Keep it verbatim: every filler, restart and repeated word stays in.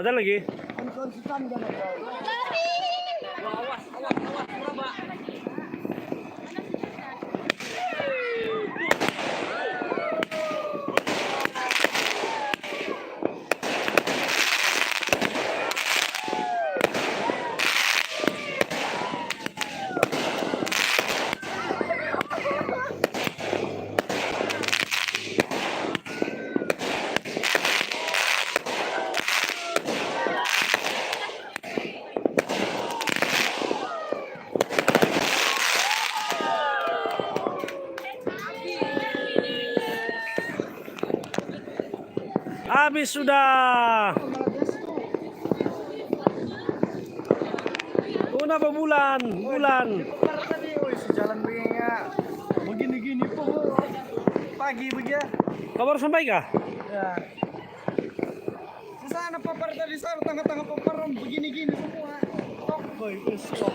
Ada lagi? Habis sudah. Oh, napa bulan? Bulan. Parah tadi, oi, si jalan begini ya. Begini-gini pun pagi begini. Kabar sampai kah? Ya. Di sana papar tadi, sana tengah-tengah papar begini-gini semua. Tok, boy, besok.